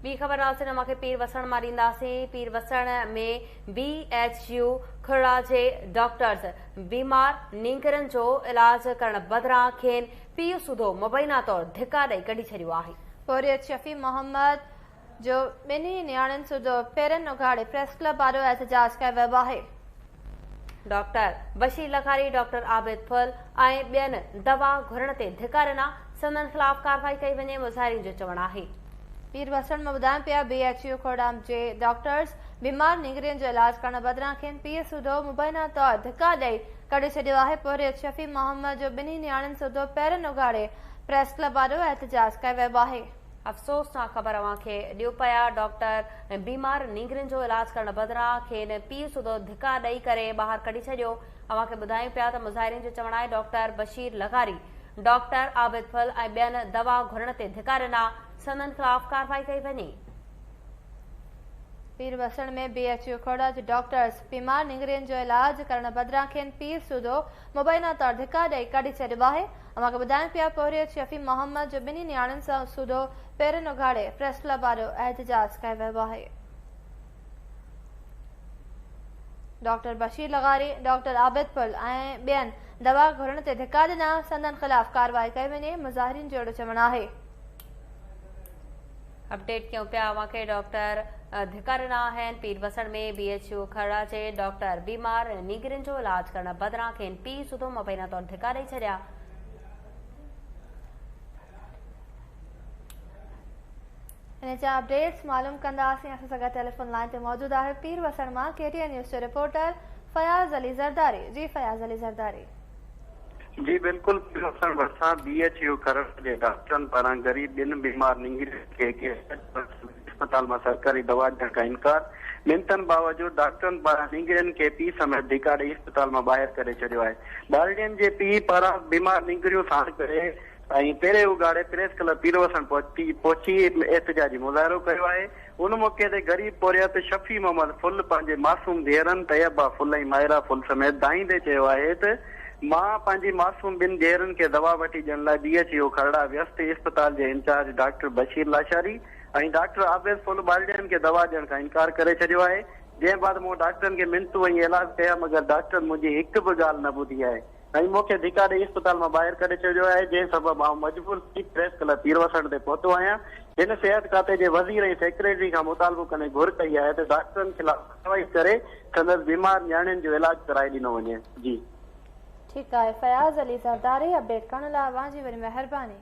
ٻي خبر ناظرين اوهان کي پير وسڻ مان ڏينداسين، پير وسڻ ۾ بي ايڇ يو کهڙا جي ڊاڪٽرز بيمار نينگرن جو علاج ڪرڻ بدران کين پيء سوڌو مبينا طور ڌڪا ڏئي ڪڍي ڇڏيو آهي. پورهيت شفيع محمد جو ٻنهي نياڻين سوڌو پيرن اگهاڙي پريس ڪلب آڏو احتجاج ڪيو ويو آهي. ڊاڪٽر بشير لغاري، ڊاڪٽر عابد ڦل ۽ ٻين دوا گهرڻ تي ڌڪا ڏنا، سندن خلاف ڪارروائي ڪئي وڃي، مظاهرين جو چوڻ آهي. پير وسڻ مان ٻڌايون پيا بي ايڇ يو کهڙا جي ڊاڪٽرز بيمار نينگرين جو علاج ڪرڻ بدران کين پيء سوڌو مبينا طور ڌڪا ڏئي ڪڍي ڇڏيو آهي، پورهيت شفيع محمد جو ٻنهي نياڻين سوڌو پيرن اگهاڙي پريس ڪلب آڏو احتجاج ڪيو ويو آهي. افسوسناڪ خبر اوهان کي ڏيون پيا، ڊاڪٽر بيمار نينگرين جو علاج ڪرڻ بدران کين پيء سوڌو ڌڪا ڏئي ڪري ٻاهر ڪڍي ڇڏيو، اوهان کي ٻڌايون پيا ته مظاهرين جو چوڻ آهي ڊاڪٽر بشير لغاري، ڊاڪٽر عابد ڦل ۽ ٻين دوا گهرڻ تي ڌڪا ڏنا، سندن خلاف ڪارروائي ڪئي وڃي. پير وسڻ ۾ بي ايڇ يو کهڙا جي ڊاڪٽرز بيمار نينگرين جو علاج ڪرڻ بدران کين پيء سوڌو مبينا طور ڌڪا ڏئي ڪڍي ڇڏيو آهي. اوهان کي ٻڌايون پيا پورهيت شفيع محمد جو ٻنهي نياڻين سان سوڌو پيرن اگهاڙي پريس ڪلب آڏو احتجاج ڪيو ويو آهي. ڊاڪٽر بشير لغاري، ڊاڪٽر عابد ڦل ۽ ٻين دوا گهرڻ تي ڌڪا ڏنا، سندن خلاف ڪارروائي ڪئي وڃي، مظاهرين جو اهڙو چوڻ آهي. اپڊيٽ ڪيون پيا اوهان کي ڊاڪٽر ڌڪا ڏنا آهن پير وسڻ ۾ بي ايڇ يو کهڙا جي ڊاڪٽر بيمار نينگرين جو علاج ڪرڻ بدران کين پيء سوڌو مبينا طور ڌڪا ڏئي ڇڏيا. ان جا اپڊيٽس معلوم ڪنداسين اسان سان گڏ ٽيليفون لائين تي موجود آهي پير وسڻ مان ڪي ٽي اين نيوز جو رپورٽر فياض علي زرداري جي فياض علي زرداري. جي بلڪل پير وسڻ ڀرسان بي ايڇ يو کهڙا جي ڊاڪٽرن پاران غريب ٻن بيمار نينگرين کي اسپتال مان سرڪاري دوا ڏيڻ کان انڪار، منتن باوجود ڊاڪٽرن پاران نينگرين کي پيء سميت ڌڪا ڏئي اسپتال مان ٻاهر ڪڍي ڇڏيو آهي. ٻارڙين جي پيء پاران بيمار نينگريون ساڻ ڪري ۽ پيري اگهاڙي پريس ڪلب پيروسڻ پهچي پهچي احتجاجي مظاهرو ڪيو آهي. ان موقعي تي غريب پورهيت شفيع محمد ڦل پنهنجي معصوم ڌيئرن طيبه ڦل ۽ مائره ڦل سميت دانهيندي چيو آهي ته مان پنهنجي معصوم ٻن ڌيئرن کي دوا وٺي ڏيڻ لاء بي ايڇ يو کرڙا ويس ته اسپتال جي incharge doctor Bashir Lashari ۽ doctor Abid Phul ٻارڙين کي دوا ڏيڻ کان انڪار ڪري ڇڏيو آهي، جنهن بعد مون ڊاڪٽرن کي منتون ۽ ايلاز ڪيا مگر ڊاڪٽرن منهنجي هڪ به ڳالهه نه ٻڌي آهي ۽ مون کي ڌڪا ڏئي اسپتال مان ٻاهر ڪڍي ڇڏيو آهي، جنهن سبب آئون مجبور ٿي پريس ڪلب پيروسڻ تي پهتو آهيان. هن صحت کاتي جي وزير ۽ سيڪريٽري کان مطالبو ڪندي گهر ڪئي آهي ته ڊاڪٽرن خلاف ڪارروائي ڪري سندس بيمار نياڻين جو علاج ڪرائي ڏنو وڃي. جي. ٺيڪ آهي فياض علي زرداري اپڊيٽ ڪرڻ لاء اوهان جي وڏي مهرباني.